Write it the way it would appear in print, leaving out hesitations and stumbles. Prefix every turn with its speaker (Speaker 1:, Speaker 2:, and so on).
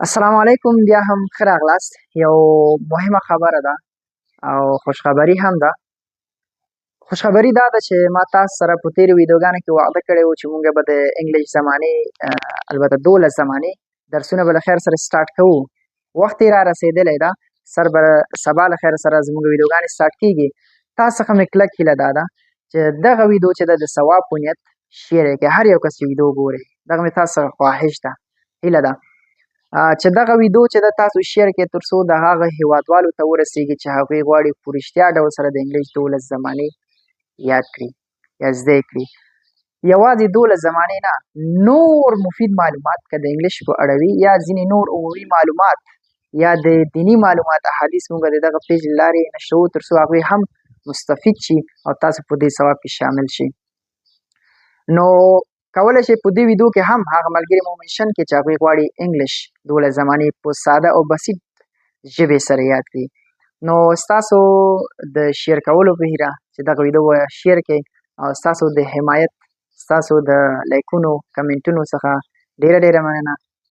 Speaker 1: السلام علیکم، بیا هم ښه راغلاست. یو مهمه خبره ده او خوشخبری هم ده. خوشخبری دا ده چې ما تاسو سره په تیرو ویډیوګانو کې وعده کړې و چې مونږ به د انګلیش زمانې، البته 12 زمانې درسونه به له خیر سره سټارټ کوو. وخت یې را رسېدلی ده، سر به سبا له خیر سره زموږ ویډیوګانې سټارټ کیږي. تاسو څخه مې کلک هیله دا ده چې دغه ویډیو چې ده د ثواب په نیت شیر یې کړئ، هر یو کس چې ویډیو ګوري. دغه مې تاسو څخه خواهش ده، هیله ده چې دغه ویډیو چې ده تاسو شیر کړئ تر څو د هغه هیوادوالو ته ورسیږي چې هغوی غواړي په رښتیا ډول سره د انګلیش 12 زمانې یاد کړي یا زده یې کړي. یوازې 12 زمانې نه، نور مفید معلومات که د انګلیش په اړه وي یا ځینې نور عمومي معلومات یا د دیني معلومات احادیث موږ د دغه پیج له لارې نشروو تر څو هغوی هم مستفید شي او تاسو په دې ثواب کې شامل شئ. نو کولی شئ په دې ویډیو کې هم هغه ملګري مو منشن کړئ چې هغوی غواړي انګلیش 12 زمانې په ساده او بسیط ژبې سره یاد کړي. نو ستاسو د شیر کولو په هیله چې دغه ویډیو به شیر کړئ او ستاسو د حمایت، ستاسو د لایکونو، کمنټونو څخه ډېره ډېره مننه.